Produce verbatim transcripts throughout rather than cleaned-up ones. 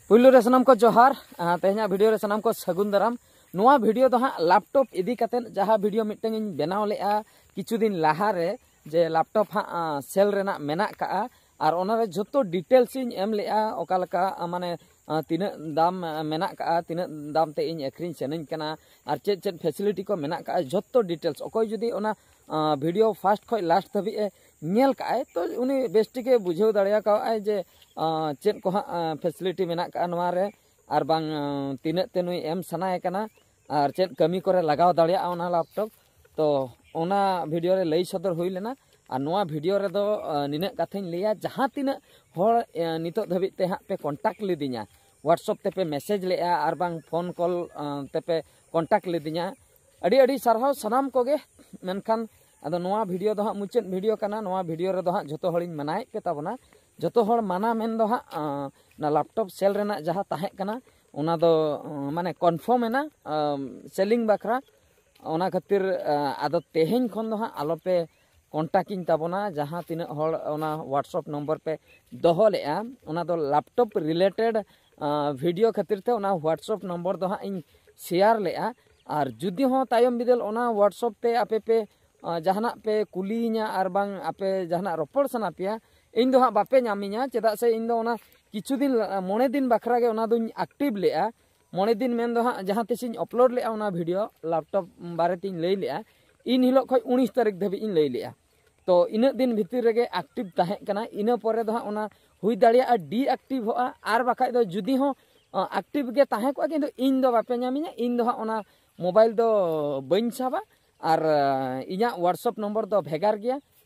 ᱯᱩᱭᱞᱩ ᱨᱮ ᱥᱟᱱᱟᱢ ᱠᱚ ᱡᱚᱦᱟᱨ᱾ ᱟᱸ, ᱛᱮᱦᱮᱧᱟᱜ ᱵᱷᱤᱰᱤᱭᱳ ᱨᱮ ᱥᱟᱱᱟᱢ ᱠᱚ ᱥᱟᱹᱜᱩᱱ ᱫᱟᱨᱟᱢ᱾ ᱱᱚᱣᱟ ᱵᱷᱤᱰᱤᱭᱳ ᱫᱚ ᱦᱟᱸᱜ ᱞᱮᱯᱴᱚᱯ ᱤᱫᱤ ᱠᱟᱛᱮᱫ ᱡᱟᱦᱟᱸ ᱵᱷᱤᱰᱤᱭᱳ ᱢᱤᱫᱴᱟᱝ ᱤᱧ ᱵᱮᱱᱟᱣ ᱞᱮᱫᱼᱟ ᱠᱤᱪᱷᱩ ᱫᱤᱱ ᱞᱟᱦᱟ ᱨᱮ, ᱡᱮ ᱞᱮᱯᱴᱚᱯ ᱦᱟᱸᱜ, ᱟᱸ, ᱥᱮᱞ ᱨᱮᱱᱟᱜ ᱢᱮᱱᱟᱜ ᱠᱟᱜᱼᱟ, ᱟᱨ ᱚᱱᱟᱨᱮ ᱡᱷᱚᱛᱚ ᱰᱤᱴᱮᱞᱥ ᱤᱧ ᱮᱢ ᱞᱮᱫᱼᱟ, ᱚᱠᱟ ᱞᱮᱠᱟ, ᱟᱸ, ᱢᱟᱱᱮ, ᱟᱸ, ᱛᱤᱱᱟᱹᱜ ᱫᱟᱢ, ᱟᱸ, ᱢᱮᱱᱟᱜ ᱠᱟᱜᱼᱟ, ᱛᱤᱱᱟᱹᱜ ᱫᱟᱢ ᱛᱮ ᱤᱧ ᱟᱹᱠᱷᱨᱤᱧ ᱥᱟᱱᱟᱧ ᱠᱟᱱᱟ, ᱟᱨ ᱪᱮᱫ ᱪᱮᱫ ᱯᱷᱮᱥᱤᱞᱤᱴᱤ ᱠᱚ ᱢᱮᱱᱟᱜ ᱠᱟᱜᱼᱟ, ᱡᱷᱚᱛᱚ ᱰᱤᱴᱮᱞᱥ᱾ ᱚᱠᱚᱭ ᱡᱩᱫᱤ ᱚᱱᱟ, ᱟᱸ, ᱵᱷᱤᱰᱤᱭᱳ ᱯᱷᱟᱥᱴ ᱠᱷᱚᱱ ᱞᱟᱥᱴ ᱫᱷᱟᱹᱵᱤᱡ ᱮ ᱧᱮᱞ ᱠᱟᱜᱼᱟᱭ, ᱛᱚ ᱩᱱᱤ ᱵᱮᱥ ᱴᱷᱤᱠᱮ ᱵᱩᱡᱷᱟᱹᱣ ᱫᱟᱲᱮᱭᱟᱠᱟᱣᱟᱜᱼᱟᱭ ᱡᱮ, ᱟᱸ, ᱪᱮᱫ ᱠᱚ ᱦᱟᱸᱜ, ᱟᱸ, ᱯᱷᱮᱥᱤᱞᱤᱴᱤ ᱢᱮᱱᱟᱜ ᱠᱟᱜᱼᱟ ᱱᱚᱣᱟ ᱨᱮ, ᱟᱨ ᱵᱟᱝ, ᱟᱸ, ᱛᱤᱱᱟᱹᱜ ᱛᱮ ᱱᱩᱭ ᱮᱢ ᱥᱟᱱᱟᱭᱮ ᱠᱟᱱᱟ, ᱟᱨ ᱪᱮᱫ ᱠᱟᱹᱢᱤ ᱠᱚᱨᱮ ᱞᱟᱜᱟᱣ ᱫᱟᱲᱮᱭᱟᱜᱼᱟ ᱚᱱᱟ ᱞᱮᱯᱴᱚᱯ᱾ ᱛᱚ ᱚᱱᱟ ᱵᱷᱤᱰᱤᱭᱳ ᱨᱮ ᱞᱟᱹᱭ ᱥᱚᱫᱚᱨ ᱦᱩᱭ ᱞᱮᱱᱟ᱾ ᱟᱨ ᱱᱚᱣᱟ ᱵᱷᱤᱰᱤᱭᱳ ᱨᱮᱫᱚ, ᱟᱸ, ᱱᱤᱱᱟᱹᱜ ᱠᱟᱛᱷᱟᱧ ᱞᱟᱹᱭᱟ, ᱡᱟᱦᱟᱸ ᱛᱤᱱᱟᱹᱜ ᱦᱚᱲ, ᱟᱸ, ᱱᱤᱛᱚᱜ ᱫᱷᱟᱹᱵᱤᱡ ᱛᱮ ᱦᱟᱸᱜ ᱯᱮ ᱠᱚᱱᱴᱟᱠᱴ ᱞᱤᱫᱤᱧᱟ, WhatsApp ᱛᱮᱯᱮ ᱢᱮᱥᱮᱡᱽ ᱞᱮᱫᱼᱟ ᱟᱨ ᱵᱟᱝ ᱯᱷᱳᱱ ᱠᱚᱞ, ᱟᱸ, ᱛᱮᱯᱮ ᱠᱚᱱᱴᱟᱠᱴ ᱞᱤᱫᱤᱧᱟ, ᱟᱹᱰᱤ ᱟᱹᱰᱤ ᱥᱟᱨᱦᱟᱣ ᱥᱟᱱᱟᱢ ᱠᱚᱜᱮ᱾ ᱢᱮᱱᱠᱷᱟᱱ ᱟᱫᱚ ᱱᱚᱣᱟ ᱵᱷᱤᱰᱤᱭᱳ ᱫᱚ ᱦᱟᱸᱜ ᱢᱩᱪᱟᱹᱫ ᱵᱷᱤᱰᱤᱭᱳ ᱠᱟᱱᱟ᱾ ᱱᱚᱣᱟ ᱵᱷᱤᱰᱤᱭᱳ ᱨᱮᱫᱚ ᱦᱟᱸᱜ ᱡᱷᱚᱛᱚ ᱦᱚᱲᱤᱧ ᱢᱟᱱᱟᱭᱮᱫ ᱯᱮ ᱛᱟᱵᱚᱱᱟ᱾ ᱡᱷᱚᱛᱚ ᱦᱚᱲ ᱢᱟᱱᱟ ᱢᱮᱱ ᱫᱚ ᱦᱟᱸᱜ, ᱟᱸ, ᱚᱱᱟ ᱞᱮᱯᱴᱚᱯ ᱥᱮᱞ ᱨᱮᱱᱟᱜ ᱡᱟᱦᱟᱸ ᱛᱟᱦᱮᱸ ᱠᱟᱱᱟ, ᱚᱱᱟ ᱫᱚ, ᱟᱸ, ᱢᱟᱱᱮ ᱠᱚᱱᱯᱷᱟᱨᱢ ᱮᱱᱟ, ᱟᱸ, ᱥᱮᱞᱤᱝ ᱵᱟᱠᱷᱨᱟ᱾ ᱚᱱᱟ ᱠᱷᱟᱹᱛᱤᱨ, ᱟᱸ, ᱟᱫᱚ ᱛᱮᱦᱮᱧ ᱠᱷᱚᱱ ᱫᱚ ᱦᱟᱸᱜ ᱟᱞᱚᱯᱮ ᱠᱚᱱᱴᱟᱠᱴ ᱤᱧ ᱛᱟᱵᱚᱱᱟ᱾ ᱡᱟᱦᱟᱸ ᱛᱤᱱᱟᱹᱜ ᱦᱚᱲ ᱚᱱᱟ WhatsApp ᱱᱚᱢᱵᱚᱨ ᱯᱮ ᱫᱚᱦᱚ ᱞᱮᱫᱼᱟ, ᱚᱱᱟ ᱫᱚ ᱞᱮᱯᱴᱚᱯ ᱨᱤᱞᱮᱴᱮᱰ, ᱟᱸ, ᱵᱷᱤᱰᱤᱭᱳ ᱠᱷᱟᱹᱛᱤᱨ ᱛᱮ ᱚᱱᱟ WhatsApp ᱱᱚᱢᱵᱚᱨ ᱫᱚ ᱦᱟᱸᱜ ᱤᱧ ᱥᱮᱭᱟᱨ ᱞᱮᱫᱼᱟ᱾ ᱟᱨ ᱡᱩᱫᱤ ᱦᱚᱸ ᱛᱟᱭᱚᱢ ᱵᱤᱫᱟᱹᱞ ᱚᱱᱟ WhatsApp ᱛᱮ ᱟᱯᱮ ᱯᱮ, ᱟᱸ, ᱡᱟᱦᱟᱱᱟᱜ ᱯᱮ ᱠᱩᱞᱤᱭᱤᱧᱟ ᱟᱨ ᱵᱟᱝ ᱟᱯᱮ ᱡᱟᱦᱟᱱᱟᱜ ᱨᱚᱯᱚᱲ ᱥᱟᱱᱟ ᱯᱮᱭᱟ, ᱤᱧ ᱫᱚ ᱦᱟᱸᱜ ᱵᱟᱯᱮ ᱧᱟᱢᱤᱧᱟ, ᱪᱮᱫᱟᱜ ᱥᱮ ᱤᱧ ᱫᱚ ᱚᱱᱟ ᱠᱤᱪᱷᱩ ᱫᱤᱱ, ᱢᱚᱬᱮ ᱫᱤᱱ ᱵᱟᱠᱷᱨᱟ ᱜᱮ ᱚᱱᱟ ᱫᱚᱧ ᱮᱠᱴᱤᱵᱷ ᱞᱮᱫᱼᱟ᱾ ᱢᱚᱬᱮ ᱫᱤᱱ ᱢᱮᱱ ᱫᱚ ᱦᱟᱸᱜ ᱡᱟᱦᱟᱸ ᱛᱤᱥᱤᱧ ᱟᱯᱞᱳᱰ ᱞᱮᱫᱼᱟ ᱚᱱᱟ ᱵᱷᱤᱰᱤᱭᱳ, ᱞᱮᱯᱴᱚᱯ ᱵᱟᱨᱮᱛᱤᱧ ᱞᱟᱹᱭ ᱞᱮᱫᱼᱟ, ᱤᱱ ᱦᱤᱞᱳᱜ ᱠᱷᱚᱱ ᱩᱱᱤᱥ ᱛᱟᱹᱨᱤᱠᱷ ᱫᱷᱟᱹᱵᱤᱡ ᱤᱧ ᱞᱟᱹᱭ ᱞᱮᱫᱼᱟ᱾ ᱛᱚ ᱤᱱᱟᱹᱜ ᱫᱤᱱ ᱵᱷᱤᱛᱤᱨ ᱨᱮᱜᱮ ᱮᱠᱴᱤᱵᱷ ᱛᱟᱦᱮᱸ ᱠᱟᱱᱟ᱾ ᱤᱱᱟᱹ ᱯᱚᱨᱮ ᱫᱚ ᱦᱟᱸᱜ ᱚᱱᱟ ᱦᱩᱭ ᱫᱟᱲᱮᱭᱟᱜᱼᱟ ᱰᱤ ᱮᱠᱴᱤᱵᱷᱚᱜᱼᱟ, ᱟᱨ ᱵᱟᱠᱷᱟᱡ ᱫᱚ ᱡᱩᱫᱤ ᱦᱚᱸ, ᱟᱸ, ᱮᱠᱴᱤᱵᱷ ᱜᱮ ᱛᱟᱦᱮᱸ ᱠᱚᱜᱼᱟ, ᱠᱤᱱᱛᱩ ᱤᱧ ᱫᱚ ᱵᱟᱯᱮ ᱧᱟᱢᱤᱧᱟ, ᱤᱧ ᱫᱚ ᱦᱟᱸᱜ ᱚᱱᱟ ᱢᱳᱵᱟᱭᱤᱞ ᱫᱚ ᱵᱟᱹᱧ ᱥᱟᱵᱟ᱾ ᱟᱨ, ᱟᱸ, ᱤᱧᱟᱹᱜ WhatsApp ᱱᱚᱢᱵᱚᱨ ᱫᱚ ᱵᱷᱮᱜᱟᱨ ᱜᱮᱭᱟ᱾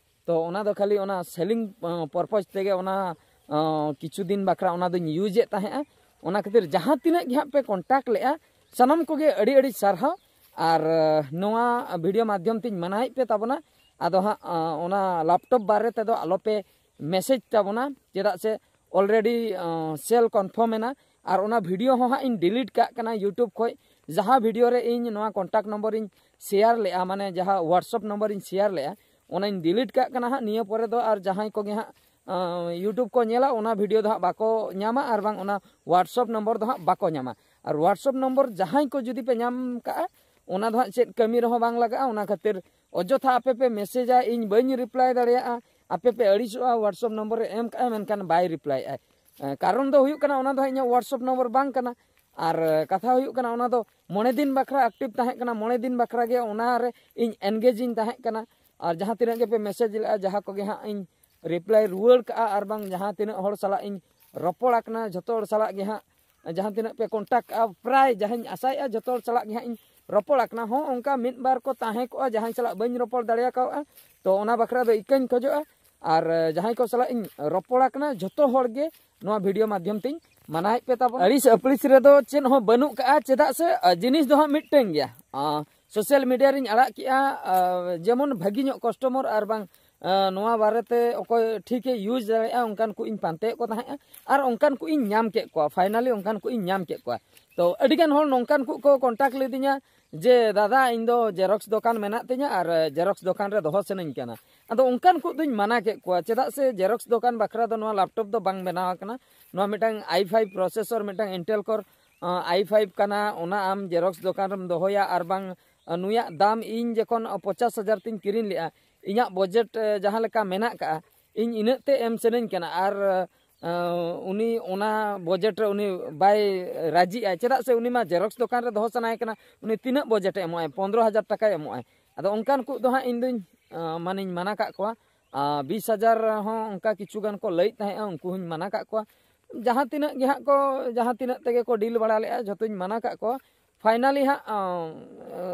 ᱛᱚ ᱚᱱᱟ ᱫᱚ ᱠᱷᱟᱹᱞᱤ ᱚᱱᱟ ᱥᱮᱞᱤᱝ, ᱟᱸ, ᱯᱚᱨᱯᱚᱡᱽ ᱛᱮᱜᱮ ᱚᱱᱟ, ᱟᱸ, ᱠᱤᱪᱷᱩ ᱫᱤᱱ ᱵᱟᱠᱷᱨᱟ ᱚᱱᱟ ᱫᱚᱧ ᱤᱭᱩᱡᱮᱫ ᱛᱟᱦᱮᱸᱜᱼᱟ᱾ ᱚᱱᱟ ᱠᱷᱟᱹᱛᱤᱨ ᱡᱟᱦᱟᱸ ᱛᱤᱱᱟᱹᱜ ᱜᱮ ᱦᱟᱸᱜ ᱯᱮ ᱠᱚᱱᱴᱟᱠᱴ ᱞᱮᱫᱼᱟ, ᱥᱟᱱᱟᱢ ᱠᱚᱜᱮ ᱟᱹᱰᱤ ᱟᱹᱰᱤ ᱥᱟᱨᱦᱟᱣ᱾ ᱟᱨ, ᱟᱸ, ᱱᱚᱣᱟ ᱵᱷᱤᱰᱤᱭᱳ ᱢᱟᱫᱽᱫᱷᱚᱢ ᱛᱤᱧ ᱢᱟᱱᱟᱭᱮᱫ ᱯᱮ ᱛᱟᱵᱚᱱᱟ᱾ ᱟᱫᱚ ᱦᱟᱸᱜ, ᱟᱸ, ᱚᱱᱟ ᱞᱮᱯᱴᱚᱯ ᱵᱟᱨᱮ ᱛᱮᱫᱚ ᱟᱞᱚᱯᱮ ᱢᱮᱥᱮᱡᱽ ᱛᱟᱵᱚᱱᱟ, ᱪᱮᱫᱟᱜ ᱥᱮ ᱚᱞᱨᱮᱰᱤ, ᱟᱸ, ᱥᱮᱞ ᱠᱚᱱᱯᱷᱟᱨᱢ ᱮᱱᱟ᱾ ᱟᱨ ᱚᱱᱟ ᱵᱷᱤᱰᱤᱭᱳ ᱦᱚᱸ ᱦᱟᱸᱜ ᱤᱧ ᱰᱤᱞᱤᱴ ᱠᱟᱜ ᱠᱟᱱᱟ YouTube ᱠᱷᱚᱡ᱾ ᱡᱟᱦᱟᱸ ᱵᱷᱤᱰᱤᱭᱳ ᱨᱮ ᱤᱧ ᱱᱚᱣᱟ ᱠᱚᱱᱴᱟᱠᱴ ᱱᱚᱢᱵᱚᱨ ᱤᱧ ᱥᱮᱭᱟᱨ ᱞᱮᱜᱼᱟ, ᱢᱟᱱᱮ ᱡᱟᱦᱟᱸ WhatsApp ᱱᱚᱢᱵᱚᱨ ᱤᱧ ᱥᱮᱭᱟᱨ ᱞᱮᱜᱼᱟ, ᱚᱱᱟᱧ ᱰᱤᱞᱤᱴ ᱠᱟᱜ ᱠᱟᱱᱟ ᱦᱟᱸᱜ᱾ ᱱᱤᱭᱟᱹ ᱯᱚᱨᱮ ᱫᱚ ᱟᱨ ᱡᱟᱦᱟᱸᱭ ᱠᱚᱜᱮ ᱦᱟᱸᱜ YouTube ᱠᱚ ᱧᱮᱞᱟ, ᱚᱱᱟ ᱵᱷᱤᱰᱤᱭᱳ ᱫᱚ ᱦᱟᱸᱜ ᱵᱟᱠᱚ ᱧᱟᱢᱟ, ᱟᱨ ᱵᱟᱝ ᱚᱱᱟ WhatsApp ᱱᱚᱢᱵᱚᱨ ᱫᱚ ᱦᱟᱸᱜ ᱵᱟᱠᱚ ᱧᱟᱢᱟ᱾ ᱟᱨ WhatsApp ᱱᱚᱢᱵᱚᱨ ᱡᱟᱦᱟᱸᱭ ᱠᱚ ᱡᱩᱫᱤ ᱯᱮ ᱧᱟᱢ ᱠᱟᱜᱼᱟ, ᱚᱱᱟ ᱫᱚ ᱦᱟᱸᱜ ᱪᱮᱫ ᱠᱟᱹᱢᱤ ᱨᱮᱦᱚᱸ ᱵᱟᱝ ᱞᱟᱜᱟᱜᱼᱟ᱾ ᱚᱱᱟ ᱠᱷᱟᱹᱛᱤᱨ ᱚᱡᱚᱛᱷᱟ ᱟᱯᱮ ᱯᱮ ᱢᱮᱥᱮᱡᱟ, ᱤᱧ ᱵᱟᱹᱧ ᱨᱤᱯᱞᱟᱭ ᱫᱟᱲᱮᱭᱟᱜᱼᱟ, ᱟᱯᱮ ᱯᱮ ᱟᱹᱲᱤᱥᱚᱜᱼᱟ᱾ WhatsApp ᱱᱚᱢᱵᱚᱨ ᱨᱮ ᱮᱢ ᱠᱟᱜᱼᱟ, ᱢᱮᱱᱠᱷᱟᱱ ᱵᱟᱭ ᱨᱤᱯᱞᱟᱭᱮᱫᱼᱟ᱾ ᱮᱸ, ᱠᱟᱨᱚᱱ ᱫᱚ ᱦᱩᱭᱩᱜ ᱠᱟᱱᱟ, ᱚᱱᱟ ᱫᱚ ᱦᱟᱸᱜ ᱤᱧᱟᱹᱜ WhatsApp ᱱᱚᱢᱵᱚᱨ ᱵᱟᱝ ᱠᱟᱱᱟ᱾ ᱟᱨ ᱠᱟᱛᱷᱟ ᱦᱩᱭᱩᱜ ᱠᱟᱱᱟ, ᱚᱱᱟ ᱫᱚ ᱢᱚᱬᱮ ᱫᱤᱱ ᱵᱟᱠᱷᱨᱟ ᱮᱠᱴᱤᱵᱷ ᱛᱟᱦᱮᱸ ᱠᱟᱱᱟ, ᱢᱚᱬᱮ ᱫᱤᱱ ᱵᱟᱠᱷᱨᱟ ᱜᱮ ᱚᱱᱟ ᱨᱮ ᱤᱧ ᱮᱱᱜᱮᱡᱽ ᱤᱧ ᱛᱟᱦᱮᱸ ᱠᱟᱱᱟ᱾ ᱟᱨ ᱡᱟᱦᱟᱸ ᱛᱤᱱᱟᱹᱜ ᱜᱮᱯᱮ ᱢᱮᱥᱮᱡᱽ ᱞᱮᱜᱼᱟ, ᱡᱟᱦᱟᱸ ᱠᱚᱜᱮ ᱦᱟᱸᱜ ᱤᱧ ᱨᱤᱯᱞᱟᱭ ᱨᱩᱣᱟᱹᱲ ᱠᱟᱜᱼᱟ, ᱟᱨ ᱵᱟᱝ ᱡᱟᱦᱟᱸ ᱛᱤᱱᱟᱹᱜ ᱦᱚᱲ ᱥᱟᱞᱟᱜ ᱤᱧ ᱨᱚᱯᱚᱲ ᱟᱠᱟᱱᱟ, ᱡᱷᱚᱛᱚ ᱦᱚᱲ ᱥᱟᱞᱟᱜ ᱜᱮ ᱦᱟᱸᱜ, ᱡᱟᱦᱟᱸ ᱛᱤᱱᱟᱹᱜ ᱯᱮ ᱠᱚᱱᱴᱟᱠᱴ ᱠᱟᱜᱼᱟ, ᱯᱨᱟᱭ ᱡᱟᱦᱟᱸᱧ ᱟᱥᱟᱭᱮᱜᱼᱟ, ᱡᱷᱚᱛᱚ ᱦᱚᱲ ᱥᱟᱞᱟᱜ ᱜᱮ ᱦᱟᱸᱜ ᱤᱧ ᱨᱚᱯᱚᱲ ᱟᱠᱟᱱᱟ᱾ ᱦᱚᱸ, ᱚᱱᱠᱟ ᱢᱤᱫ ᱵᱟᱨ ᱠᱚ ᱛᱟᱦᱮᱸ ᱠᱚᱜᱼᱟ, ᱡᱟᱦᱟᱸᱭ ᱥᱟᱞᱟᱜ ᱵᱟᱹᱧ ᱨᱚᱯᱚᱲ ᱫᱟᱲᱮ ᱟᱠᱟᱣᱟᱜᱼᱟ, ᱛᱚ ᱚᱱᱟ ᱵᱟᱠᱷᱨᱟ ᱫᱚ ᱤᱠᱟᱹᱧ ᱠᱷᱚᱡᱚᱜᱼᱟ᱾ ᱟᱨ ᱡᱟᱦᱟᱸᱭ ᱠᱚ ᱥᱟᱞᱟᱜ ᱤᱧ ᱨᱚᱯᱚᱲ ᱟᱠᱟᱱᱟ, ᱡᱷᱚᱛᱚ ᱦᱚᱲ ᱜᱮ ᱱᱚᱣᱟ ᱵᱷᱤᱰᱤᱭᱳ ᱢᱟᱫᱽᱫᱷᱚᱢ ᱛᱤᱧ ᱢᱟᱱᱟᱣᱮᱫ ᱯᱮ ᱛᱟᱵᱚᱱᱟ᱾ ᱟᱹᱲᱤᱥ ᱟᱹᱯᱲᱤᱥ ᱨᱮᱫᱚ ᱪᱮᱫ ᱦᱚᱸ ᱵᱟᱹᱱᱩᱜ ᱠᱟᱜᱼᱟ, ᱪᱮᱫᱟᱜ ᱥᱮ, ᱟ, ᱡᱤᱱᱤᱥ ᱫᱚ ᱦᱟᱸᱜ ᱢᱤᱫᱴᱟᱝ ᱜᱮᱭᱟ᱾ ᱟ, ᱥᱳᱥᱟᱞ ᱢᱤᱰᱤᱭᱟ ᱨᱤᱧ ᱟᱲᱟᱜ ᱠᱮᱜᱼᱟ, ᱟ, ᱡᱮᱢᱚᱱ ᱵᱷᱟᱹᱜᱤ ᱧᱚᱜ ᱠᱟᱥᱴᱚᱢᱟᱨ ᱟᱨ ᱵᱟᱝ, ᱟ, ᱱᱚᱣᱟ ᱵᱟᱨᱮᱛᱮ ᱚᱠᱚᱭ ᱴᱷᱤᱠᱮ ᱤᱭᱩᱡᱽ ᱫᱟᱲᱮᱭᱟᱜᱼᱟ, ᱚᱱᱠᱟᱱ ᱠᱚ ᱤᱧ ᱯᱟᱱᱛᱮᱭᱮᱫ ᱠᱚ ᱛᱟᱦᱮᱸᱜᱼᱟ᱾ ᱟᱨ ᱚᱱᱠᱟᱱ ᱠᱚ ᱤᱧ ᱧᱟᱢ ᱠᱮᱫ ᱠᱚᱣᱟ, ᱯᱷᱟᱭᱱᱟᱞᱤ ᱚᱱᱠᱟᱱ ᱠᱚ ᱤᱧ ᱧᱟᱢ ᱠᱮᱫ ᱠᱚᱣᱟ᱾ ᱛᱚ ᱟᱹᱰᱤᱜᱟᱱ ᱦᱚᱲ ᱱᱚᱝᱠᱟᱱ ᱠᱚ ᱠᱚ ᱠᱚᱱᱴᱟᱠᱴ ᱞᱤᱫᱤᱧᱟ ᱡᱮ, "ᱫᱟᱫᱟ, ᱤᱧ ᱫᱚ ᱡᱮᱨᱚᱠᱥ ᱫᱚᱠᱟᱱ ᱢᱮᱱᱟᱜ ᱛᱤᱧᱟ ᱟᱨ ᱡᱮᱨᱚᱠᱥ ᱫᱚᱠᱟᱱ ᱨᱮ ᱫᱚᱦᱚ ᱥᱟᱱᱟᱧ ᱠᱟᱱᱟ᱾" ᱟᱫᱚ ᱚᱱᱠᱟᱱ ᱠᱚ ᱫᱚᱧ ᱢᱟᱱᱟ ᱠᱮᱫ ᱠᱚᱣᱟ, ᱪᱮᱫᱟᱜ ᱥᱮ ᱡᱮᱨᱚᱠᱥ ᱫᱚᱠᱟᱱ ᱵᱟᱠᱷᱨᱟ ᱫᱚ ᱱᱚᱣᱟ ᱞᱮᱯᱴᱚᱯ ᱫᱚ ᱵᱟᱝ ᱵᱮᱱᱟᱣ ᱟᱠᱟᱱᱟ᱾ ᱱᱚᱣᱟ ᱢᱤᱫᱴᱟᱝ ᱟᱭ ᱯᱷᱟᱭᱤᱵᱷ ᱯᱨᱚᱥᱮᱥᱚᱨ, ᱢᱤᱫᱴᱟᱝ ᱤᱱᱴᱮᱞ ᱠᱚᱨ ᱟᱭ ᱯᱷᱟᱭᱤᱵᱷ ᱠᱟᱱᱟ, ᱚᱱᱟ ᱟᱢ ᱡᱮᱨᱚᱠᱥ ᱫᱚᱠᱟᱱ ᱨᱮᱢ ᱫᱚᱦᱚᱭᱟ᱾ ᱟᱨ ᱵᱟᱝ, ᱟ, ᱱᱩᱭᱟᱜ ᱫᱟᱢ ᱤᱧ ᱡᱚᱠᱷᱚᱱ ᱯᱚᱧᱪᱟᱥ ᱦᱟᱡᱟᱨ ᱛᱤᱧ ᱠᱤᱨᱤᱧ ᱞᱮᱜᱼᱟ, ᱤᱧᱟᱹᱜ ᱵᱟᱡᱮᱴ, ᱮ, ᱡᱟᱦᱟᱸ ᱞᱮᱠᱟ ᱢᱮᱱᱟᱜ ᱠᱟᱜᱼᱟ, ᱤᱧ ᱤᱱᱟᱹᱜ ᱛᱮ ᱮᱢ ᱥᱟᱱᱟᱧ ᱠᱟᱱᱟ᱾ ᱟᱨ, ᱟ, ᱩᱱᱤ ᱚᱱᱟ ᱵᱟᱡᱮᱴ ᱨᱮ ᱩᱱᱤ ᱵᱟᱭ ᱨᱟᱡᱤᱜᱼᱟ, ᱪᱮᱫᱟᱜ ᱥᱮ ᱩᱱᱤ ᱢᱟ ᱡᱮᱨᱚᱠᱥ ᱫᱚᱠᱟᱱ ᱨᱮ ᱫᱚᱦᱚ ᱥᱟᱱᱟᱭᱮ ᱠᱟᱱᱟ᱾ ᱩᱱᱤ ᱛᱤᱱᱟᱹᱜ ᱵᱟᱡᱮᱴ ᱮ ᱮᱢᱚᱜᱼᱟᱭ? ᱯᱚᱱᱫᱽᱨᱚ ᱦᱟᱡᱟᱨ ᱴᱟᱠᱟᱭ ᱮᱢᱚᱜᱼᱟᱭ᱾ ᱟᱫᱚ ᱚᱱᱠᱟᱱ ᱠᱚ ᱫᱚ ᱦᱟᱸᱜ ᱤᱧ ᱫᱩᱧ, ᱟ, ᱢᱟᱱᱮᱧ ᱢᱟᱱᱟ ᱠᱟᱜ ᱠᱚᱣᱟ᱾ ᱟ, ᱵᱤᱥ ᱦᱟᱡᱟᱨ ᱦᱚᱸ ᱚᱱᱠᱟ ᱠᱤᱪᱷᱩ ᱜᱟᱱ ᱠᱚ ᱞᱟᱹᱭᱮᱫ ᱛᱟᱦᱮᱸᱜᱼᱟ, ᱩᱱᱠᱩ ᱦᱚᱸᱧ ᱢᱟᱱᱟ ᱠᱟᱜ ᱠᱚᱣᱟ᱾ ᱡᱟᱦᱟᱸ ᱛᱤᱱᱟᱹᱜ ᱜᱮ ᱦᱟᱸᱜ ᱠᱚ, ᱡᱟᱦᱟᱸ ᱛᱤᱱᱟᱹᱜ ᱛᱮᱜᱮ ᱠᱚ ᱰᱤᱞ ᱵᱟᱲᱟ ᱞᱮᱜᱼᱟ, ᱡᱷᱚᱛᱚᱧ ᱢᱟᱱᱟ ᱠᱟᱜ ᱠᱚᱣᱟ᱾ ᱯᱷᱟᱭᱱᱟᱞᱤ ᱦᱟᱸᱜ, ᱟ,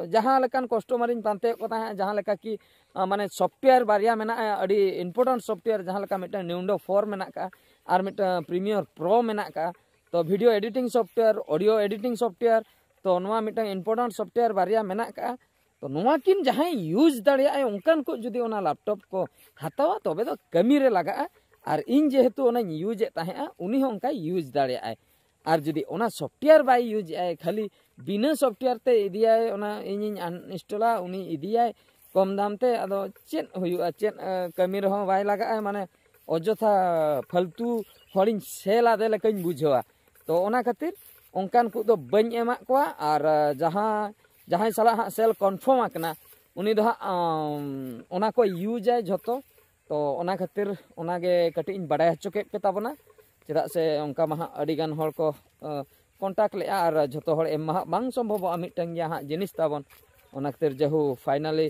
ᱡᱟᱦᱟᱸ ᱞᱮᱠᱟᱱ ᱠᱟᱥᱴᱚᱢᱟᱨᱤᱧ ᱯᱟᱱᱛᱮᱭᱮᱫ ᱠᱚ ᱛᱟᱦᱮᱸᱫ, ᱡᱟᱦᱟᱸ ᱞᱮᱠᱟ ᱠᱤ, ᱟ, ᱢᱟᱱᱮ ᱥᱚᱯᱷᱴᱣᱮᱭᱟᱨ ᱵᱟᱨᱭᱟ ᱢᱮᱱᱟᱜᱼᱟ, ᱟᱹᱰᱤ ᱤᱢᱯᱚᱨᱴᱮᱱᱴ ᱥᱚᱯᱷᱴᱣᱮᱭᱟᱨ, ᱡᱟᱦᱟᱸ ᱞᱮᱠᱟ ᱢᱤᱫᱴᱟᱝ ᱱᱤᱣᱰᱳ ᱯᱷᱳᱨ ᱢᱮᱱᱟᱜ ᱠᱟᱜᱼᱟ, ᱟᱨ ᱢᱤᱫᱴᱟᱝ ᱯᱨᱤᱢᱤᱭᱟᱨ ᱯᱨᱳ ᱢᱮᱱᱟᱜ ᱠᱟᱜᱼᱟ᱾ ᱛᱚ video editing software, audio editing software, ᱛᱚ ᱱᱚᱣᱟ ᱢᱤᱫᱴᱟᱝ ᱤᱢᱯᱚᱨᱴᱮᱱᱴ ᱥᱚᱯᱷᱴᱣᱮᱭᱟᱨ ᱵᱟᱨᱭᱟ ᱢᱮᱱᱟᱜ ᱠᱟᱜᱼᱟ᱾ ᱛᱚ ᱱᱚᱣᱟ ᱠᱤᱱ ᱡᱟᱦᱟᱸᱭ ᱤᱭᱩᱡᱽ ᱫᱟᱲᱮᱭᱟᱜᱼᱟᱭ, ᱚᱱᱠᱟᱱ ᱠᱚ ᱡᱩᱫᱤ ᱚᱱᱟ ᱞᱮᱯᱴᱚᱯ ᱠᱚ ᱦᱟᱛᱟᱣᱟ, ᱛᱚᱵᱮ ᱫᱚ ᱠᱟᱹᱢᱤ ᱨᱮ ᱞᱟᱜᱟᱜᱼᱟ᱾ ᱟᱨ ᱤᱧ ᱡᱮᱦᱮᱛᱩ ᱚᱱᱟᱧ ᱤᱭᱩᱡᱽ ᱮᱫ ᱛᱟᱦᱮᱸᱜᱼᱟ, ᱩᱱᱤ ᱦᱚᱸ ᱚᱱᱠᱟᱭ ᱤᱭᱩᱡᱽ ᱫᱟᱲᱮᱭᱟᱜᱼᱟᱭ᱾ ᱟᱨ ᱡᱩᱫᱤ ᱚᱱᱟ ᱥᱚᱯᱷᱴᱣᱮᱭᱟᱨ ᱵᱟᱭ ᱤᱭᱩᱡᱽ ᱮᱫᱼᱟᱭ, ᱠᱷᱟᱹᱞᱤ ᱵᱤᱱᱟᱹ ᱥᱚᱯᱷᱴᱣᱮᱭᱟᱨ ᱛᱮ ᱤᱫᱤᱭᱟᱭ, ᱚᱱᱟ ᱤᱧᱤᱧ ᱟᱱᱤᱱᱥᱴᱚᱞᱟ, ᱩᱱᱤ ᱤᱫᱤᱭᱟᱭ ᱠᱚᱢ ᱫᱟᱢ ᱛᱮ, ᱟᱫᱚ ᱪᱮᱫ ᱦᱩᱭᱩᱜᱼᱟ? ᱪᱮᱫ, ᱮ, ᱠᱟᱹᱢᱤ ᱨᱮᱦᱚᱸ ᱵᱟᱭ ᱞᱟᱜᱟᱜᱼᱟ, ᱢᱟᱱᱮ, ᱚᱡᱚᱛᱷᱟ ᱯᱷᱟᱞᱛᱩ ᱦᱚᱲᱤᱧ ᱥᱮᱞ ᱟᱫᱮ ᱞᱮᱠᱟᱧ ᱵᱩᱡᱷᱟᱹᱣᱟ᱾ ᱛᱚ ᱚᱱᱟ ᱠᱷᱟᱹᱛᱤᱨ ᱚᱱᱠᱟᱱ ᱠᱚ ᱫᱚ ᱵᱟᱹᱧ ᱮᱢᱟᱜ ᱠᱚᱣᱟ᱾ ᱟᱨ ᱡᱟᱦᱟᱸ ᱡᱟᱦᱟᱸᱭ ᱥᱟᱞᱟᱜ ᱦᱟᱸᱜ ᱥᱮᱞ ᱠᱚᱱᱯᱷᱟᱨᱢ ᱟᱠᱟᱱᱟ, ᱩᱱᱤ ᱫᱚ ᱦᱟᱸᱜ ᱚᱱᱟ ᱠᱚ ᱤᱭᱩᱡᱟᱭ ᱡᱷᱚᱛᱚ᱾ ᱛᱚ ᱚᱱᱟ ᱠᱷᱟᱹᱛᱤᱨ ᱚᱱᱟᱜᱮ ᱠᱟᱹᱴᱤᱡ ᱤᱧ ᱵᱟᱲᱟᱭ ᱦᱚᱪᱚ ᱠᱮᱫ ᱯᱮ ᱛᱟᱵᱚᱱᱟ᱾ ᱪᱮᱫᱟᱜ ᱥᱮ ᱚᱱᱠᱟ ᱢᱟ ᱦᱟᱸᱜ ᱟᱹᱰᱤᱜᱟᱱ ᱦᱚᱲ ᱠᱚ ᱠᱚᱱᱴᱟᱠᱴ ᱞᱮᱫᱼᱟ, ᱟᱨ ᱡᱷᱚᱛᱚ ᱦᱚᱲ ᱮᱢ ᱢᱟ ᱦᱟᱸᱜ ᱵᱟᱝ ᱥᱚᱢᱵᱷᱚᱵᱚᱜᱼᱟ, ᱢᱤᱫᱴᱟᱝ ᱜᱮᱭᱟ ᱦᱟᱸᱜ ᱡᱤᱱᱤᱥ ᱛᱟᱵᱚᱱ᱾ ᱚᱱᱟ ᱠᱷᱟᱹᱛᱤᱨ ᱡᱟᱦᱩ ᱯᱷᱟᱭᱱᱟᱞᱤ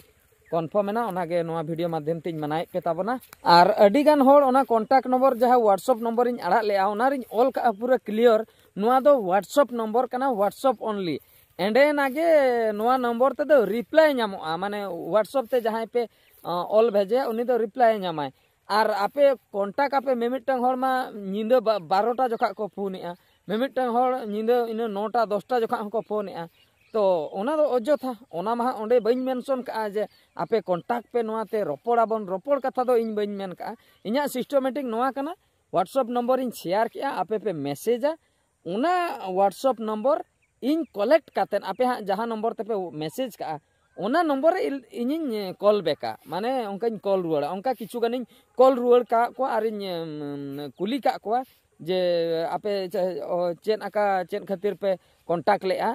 ᱠᱚᱱᱯᱷᱟᱨᱢ ᱮᱱᱟ, ᱚᱱᱟᱜᱮ ᱱᱚᱣᱟ ᱵᱷᱤᱰᱤᱭᱳ ᱢᱟᱫᱽᱫᱷᱚᱢ ᱛᱮᱧ ᱢᱟᱱᱟᱣᱮᱫ ᱯᱮ ᱛᱟᱵᱚᱱᱟ᱾ ᱟᱨ ᱟᱹᱰᱤᱜᱟᱱ ᱦᱚᱲ ᱚᱱᱟ ᱠᱚᱱᱴᱟᱠᱴ ᱱᱚᱢᱵᱚᱨ, ᱡᱟᱦᱟᱸ ᱣᱟᱴᱥᱮᱯ ᱱᱚᱢᱵᱚᱨᱤᱧ ᱟᱲᱟᱜ ᱞᱮᱫᱼᱟ, ᱚᱱᱟᱨᱤᱧ ᱚᱞ ᱠᱟᱜᱼᱟ ᱯᱩᱨᱟᱹ ᱠᱞᱤᱭᱟᱨ, ᱱᱚᱣᱟ ᱫᱚ ᱣᱟᱴᱥᱮᱯ ᱱᱚᱢᱵᱚᱨ ᱠᱟᱱᱟ, ᱣᱟᱴᱥᱮᱯ ᱚᱱᱞᱤ᱾ ᱮᱸᱰᱮᱱᱟᱜ ᱜᱮ ᱱᱚᱣᱟ ᱱᱚᱢᱵᱚᱨ ᱛᱮᱫᱚ ᱨᱤᱯᱞᱟᱭ ᱧᱟᱢᱚᱜᱼᱟ, ᱢᱟᱱᱮ ᱣᱟᱴᱥᱮᱯ ᱛᱮ ᱡᱟᱦᱟᱸᱭ ᱯᱮ ᱚᱞ ᱵᱷᱮᱡᱟᱭᱟ, ᱩᱱᱤ ᱫᱚ ᱨᱤᱯᱞᱟᱭ ᱧᱟᱢᱟᱭ᱾ ᱟᱨ ᱟᱯᱮ ᱠᱚᱱᱴᱟᱠᱴ ᱟᱯᱮ, ᱢᱤᱢᱤᱫᱴᱟᱝ ᱦᱚᱲ ᱢᱟ ᱧᱤᱫᱟᱹ ᱵᱟᱨᱚᱴᱟ ᱡᱚᱠᱷᱟᱜ ᱠᱚ ᱯᱷᱳᱱᱮᱜᱼᱟ, ᱢᱤᱢᱤᱫᱴᱟᱝ ᱦᱚᱲ ᱧᱤᱫᱟᱹ ᱤᱱᱟᱹ ᱱᱚᱴᱟ ᱫᱚᱥᱴᱟ ᱡᱚᱠᱷᱟᱜ ᱦᱚᱸᱠᱚ ᱯᱷᱳᱱᱮᱜᱼᱟ᱾ ᱛᱚ ᱚᱱᱟ ᱫᱚ ᱚᱡᱚᱛᱷᱟ, ᱚᱱᱟ ᱢᱟ ᱦᱟᱸᱜ ᱚᱸᱰᱮ ᱵᱟᱹᱧ ᱢᱮᱱᱥᱚᱱ ᱠᱟᱜᱼᱟ ᱡᱮ ᱟᱯᱮ ᱠᱚᱱᱴᱟᱠᱴ ᱯᱮ, ᱱᱚᱣᱟᱛᱮ ᱨᱚᱯᱚᱲᱟᱵᱚᱱ, ᱨᱚᱯᱚᱲ ᱠᱟᱛᱷᱟ ᱫᱚ ᱤᱧ ᱵᱟᱹᱧ ᱢᱮᱱ ᱠᱟᱜᱼᱟ᱾ ᱤᱧᱟᱹᱜ ᱥᱤᱥᱴᱚᱢᱮᱴᱤᱠ ᱱᱚᱣᱟ ᱠᱟᱱᱟ, ᱣᱟᱴᱥᱮᱯ ᱱᱚᱢᱵᱚᱨᱤᱧ ᱥᱮᱭᱟᱨ ᱠᱮᱜᱼᱟ, ᱟᱯᱮ ᱯᱮ ᱢᱮᱥᱮᱡᱟ, ᱚᱱᱟ ᱣᱟᱴᱥᱮᱯ ᱱᱚᱢᱵᱚᱨ ᱤᱧ ᱠᱚᱞᱮᱠᱴ ᱠᱟᱛᱮᱫ, ᱟᱯᱮ ᱦᱟᱸᱜ ᱡᱟᱦᱟᱸ ᱱᱚᱢᱵᱚᱨ ᱛᱮᱯᱮ ᱢᱮᱥᱮᱡᱽ ᱠᱟᱜᱼᱟ, ᱚᱱᱟ ᱱᱚᱢᱵᱚᱨ ᱨᱮ ᱤᱧᱤᱧ ᱠᱚᱞ ᱵᱮᱠᱟ, ᱢᱟᱱᱮ ᱚᱱᱠᱟᱧ ᱠᱚᱞ ᱨᱩᱣᱟᱹᱲᱟ᱾ ᱚᱱᱠᱟ ᱠᱤᱪᱷᱩ ᱜᱟᱱᱤᱧ ᱠᱚᱞ ᱨᱩᱣᱟᱹᱲ ᱠᱟᱜ ᱠᱚᱣᱟ ᱟᱨᱤᱧ ᱠᱩᱞᱤ ᱠᱟᱜ ᱠᱚᱣᱟ ᱡᱮ ᱟᱯᱮ ᱪᱮᱫ ᱟᱠᱟ, ᱪᱮᱫ ᱠᱷᱟᱹᱛᱤᱨ ᱯᱮ ᱠᱚᱱᱴᱟᱠᱴ ᱞᱮᱫᱼᱟ,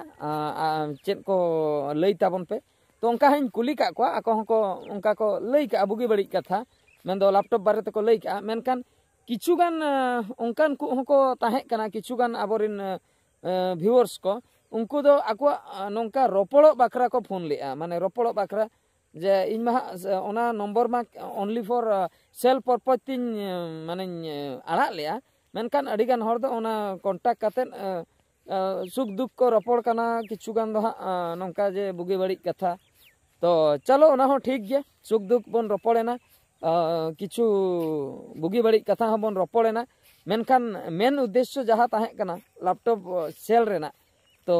ᱪᱮᱫ ᱠᱚ ᱞᱟᱹᱭ ᱛᱟᱵᱚᱱ ᱯᱮ᱾ ᱛᱚ ᱚᱱᱠᱟ ᱦᱚᱸᱧ ᱠᱩᱞᱤ ᱠᱟᱜ ᱠᱚᱣᱟ, ᱟᱠᱚ ᱦᱚᱸᱠᱚ ᱚᱱᱠᱟ ᱠᱚ ᱞᱟᱹᱭ ᱠᱟᱜᱼᱟ ᱵᱩᱜᱤ ᱵᱟᱹᱲᱤᱡ ᱠᱟᱛᱷᱟ, ᱢᱮᱱᱫᱚ ᱞᱮᱯᱴᱚᱯ ᱵᱟᱨᱮ ᱛᱮᱠᱚ ᱞᱟᱹᱭ ᱠᱟᱜᱼᱟ᱾ ᱢᱮᱱᱠᱷᱟᱱ ᱠᱤᱪᱷᱩ ᱜᱟᱱ ᱚᱱᱠᱟᱱ ᱠᱚ ᱦᱚᱸᱠᱚ ᱛᱟᱦᱮᱸ ᱠᱟᱱᱟ, ᱠᱤᱪᱷᱩ ᱜᱟᱱ ᱟᱵᱚᱨᱮᱱ ᱵᱷᱤᱣᱟᱨᱥ ᱠᱚ, ᱩᱱᱠᱩ ᱫᱚ ᱟᱠᱚᱣᱟᱜ ᱱᱚᱝᱠᱟ ᱨᱚᱯᱚᱲᱚᱜ ᱵᱟᱠᱷᱨᱟ ᱠᱚ ᱯᱷᱳᱱ ᱞᱮᱫᱼᱟ, ᱢᱟᱱᱮ ᱨᱚᱯᱚᱲᱚᱜ ᱵᱟᱠᱷᱨᱟ ᱡᱮ ᱤᱧ ᱢᱟ ᱦᱟᱸᱜ ᱚᱱᱟ ᱱᱚᱢᱵᱚᱨ ᱢᱟ only for sale purpose ᱛᱤᱧ ᱢᱟᱱᱮᱧ ᱟᱲᱟᱜ ᱞᱮᱫᱼᱟ᱾ ᱢᱮᱱᱠᱷᱟᱱ ᱟᱹᱰᱤᱜᱟᱱ ᱦᱚᱲ ᱫᱚ ᱚᱱᱟ ᱠᱚᱱᱴᱟᱠᱴ ᱠᱟᱛᱮᱫ ᱥᱩᱠ ᱫᱩᱠ ᱠᱚ ᱨᱚᱯᱚᱲ ᱠᱟᱱᱟ, ᱠᱤᱪᱷᱩ ᱜᱟᱱ ᱫᱚ ᱦᱟᱸᱜ ᱱᱚᱝᱠᱟ ᱡᱮ ᱵᱩᱜᱤ ᱵᱟᱹᱲᱤᱡ ᱠᱟᱛᱷᱟ᱾ ᱛᱚ ᱪᱚᱞᱚ, ᱚᱱᱟ ᱦᱚᱸ ᱴᱷᱤᱠ ᱜᱮᱭᱟ, ᱥᱩᱠ ᱫᱩᱠ ᱵᱚᱱ ᱨᱚᱯᱚᱲᱮᱱᱟ, ᱠᱤᱪᱷᱩ ᱵᱩᱜᱤ ᱵᱟᱹᱲᱤᱡ ᱠᱟᱛᱷᱟ ᱦᱚᱸᱵᱚᱱ ᱨᱚᱯᱚᱲᱮᱱᱟ᱾ ᱢᱮᱱᱠᱷᱟᱱ ᱢᱮᱱ ᱩᱫᱽᱫᱮᱥᱥᱚ ᱡᱟᱦᱟᱸ ᱛᱟᱦᱮᱸ ᱠᱟᱱᱟ ᱞᱮᱯᱴᱚᱯ ᱥᱮᱞ ᱨᱮᱱᱟᱜ, ᱛᱚ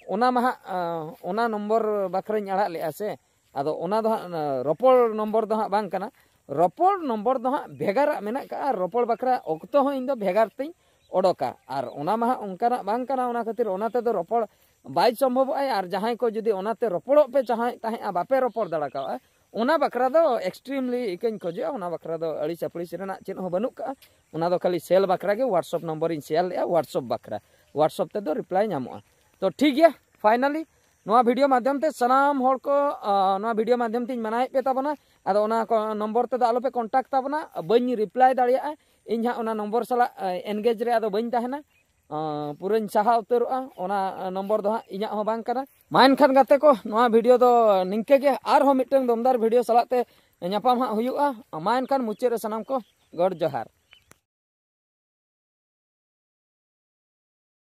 ᱚᱱᱟ ᱢᱟ ᱦᱟᱸᱜ ᱚᱱᱟ ᱱᱚᱢᱵᱚᱨ ᱵᱟᱠᱷᱨᱟᱧ ᱟᱲᱟᱜ ᱞᱮᱫᱼᱟ ᱥᱮ, ᱟᱫᱚ ᱚᱱᱟ ᱫᱚ ᱦᱟᱸᱜ ᱨᱚᱯᱚᱲ ᱱᱚᱢᱵᱚᱨ ᱫᱚ ᱦᱟᱸᱜ ᱵᱟᱝ ᱠᱟᱱᱟ᱾ ᱨᱚᱯᱚᱲ ᱱᱚᱢᱵᱚᱨ ᱫᱚ ᱦᱟᱸᱜ ᱵᱷᱮᱜᱟᱨᱟᱜ ᱢᱮᱱᱟᱜ ᱠᱟᱜᱼᱟ, ᱨᱚᱯᱚᱲ ᱵᱟᱠᱷᱨᱟ ᱚᱠᱛᱚ ᱦᱚᱸ ᱤᱧ ᱫᱚ ᱵᱷᱮᱜᱟᱨ ᱛᱤᱧ ᱚᱰᱚᱠᱟ᱾ ᱟᱨ ᱚᱱᱟ ᱢᱟ ᱦᱟᱸᱜ ᱚᱱᱠᱟᱱᱟᱜ ᱵᱟᱝ ᱠᱟᱱᱟ, ᱚᱱᱟ ᱠᱷᱟᱹᱛᱤᱨ ᱚᱱᱟ ᱛᱮᱫᱚ ᱨᱚᱯᱚᱲ ᱵᱟᱭ ᱥᱚᱢᱵᱷᱚᱵᱚᱜᱼᱟ᱾ ᱟᱨ ᱡᱟᱦᱟᱸᱭ ᱠᱚ ᱡᱩᱫᱤ ᱚᱱᱟᱛᱮ ᱨᱚᱯᱚᱲᱚᱜ ᱯᱮ ᱪᱟᱦᱟᱣᱮᱫ ᱛᱟᱦᱮᱸᱫᱼᱟ, ᱵᱟᱯᱮ ᱨᱚᱯᱚᱲ ᱫᱟᱲᱮ ᱠᱟᱣᱜᱼᱟ, ᱚᱱᱟ ᱵᱟᱠᱷᱨᱟ ᱫᱚ extremely ᱤᱠᱟᱹᱧ ᱠᱷᱚᱡᱚᱜᱼᱟ, ᱚᱱᱟ ᱵᱟᱠᱷᱨᱟ ᱫᱚ ᱟᱹᱲᱤᱥ ᱟᱹᱯᱲᱤᱥ ᱨᱮᱱᱟᱜ ᱪᱮᱫ ᱦᱚᱸ ᱵᱟᱹᱱᱩᱜ ᱠᱟᱜᱼᱟ᱾ ᱚᱱᱟ ᱫᱚ ᱠᱷᱟᱹᱞᱤ sale ᱵᱟᱠᱷᱨᱟ ᱜᱮ WhatsApp ᱱᱚᱢᱵᱚᱨᱤᱧ share ᱞᱮᱜᱼᱟ, WhatsApp ᱵᱟᱠᱷᱨᱟ, WhatsApp ᱛᱮᱫᱚ reply ᱧᱟᱢᱚᱜᱼᱟ᱾ ᱛᱚ ᱴᱷᱤᱠ ᱜᱮᱭᱟ, finally ᱱᱚᱣᱟ video ᱢᱟᱫᱽᱫᱷᱚᱢ ᱛᱮ ᱥᱟᱱᱟᱢ ᱦᱚᱲ ᱠᱚ, ᱟᱸ, ᱱᱚᱣᱟ video ᱢᱟᱫᱽᱫᱷᱚᱢ ᱛᱮᱧ ᱢᱟᱱᱟᱭᱮᱫ ᱯᱮ ᱛᱟᱵᱚᱱᱟ᱾ ᱟᱫᱚ ᱚᱱᱟ ᱠᱚ ᱱᱚᱢᱵᱚᱨ ᱛᱮᱫᱚ ᱟᱞᱚᱯᱮ contact ᱛᱟᱵᱚᱱᱟ, ᱵᱟᱹᱧ reply ᱫᱟᱲᱮᱭᱟᱜᱼᱟ᱾ ᱤᱧ ᱦᱟᱸᱜ ᱚᱱᱟ ᱱᱚᱢᱵᱚᱨ ᱥᱟᱞᱟᱜ, ᱟᱸ, engage ᱨᱮ ᱟᱫᱚ ᱵᱟᱹᱧ ᱛᱟᱦᱮᱱᱟ᱾ ᱟᱸ, ᱯᱩᱨᱟᱹᱧ ᱥᱟᱦᱟ ᱩᱛᱟᱹᱨᱚᱜᱼᱟ, ᱚᱱᱟ ᱱᱚᱢᱵᱚᱨ ᱫᱚ ᱦᱟᱸᱜ ᱤᱧᱟᱹᱜ ᱦᱚᱸ ᱵᱟᱝ ᱠᱟᱱᱟ᱾ ᱢᱟ ᱮᱱᱠᱷᱟᱱ ᱜᱟᱛᱮ ᱠᱚ, ᱱᱚᱣᱟ video ᱫᱚ ᱱᱤᱝᱠᱟᱹ ᱜᱮ, ᱟᱨᱦᱚᱸ ᱢᱤᱫᱴᱟᱝ ᱫᱚᱢᱫᱟᱨ video ᱥᱟᱞᱟᱜ ᱛᱮ ᱧᱟᱯᱟᱢ ᱦᱟᱸᱜ ᱦᱩᱭᱩᱜᱼᱟ᱾ ᱢᱟ ᱮᱱᱠᱷᱟᱱ ᱢᱩᱪᱟᱹᱫ ᱨᱮ ᱥᱟᱱᱟᱢ ᱠᱚ ᱜᱚᱰ ᱡᱚᱦᱟᱨ᱾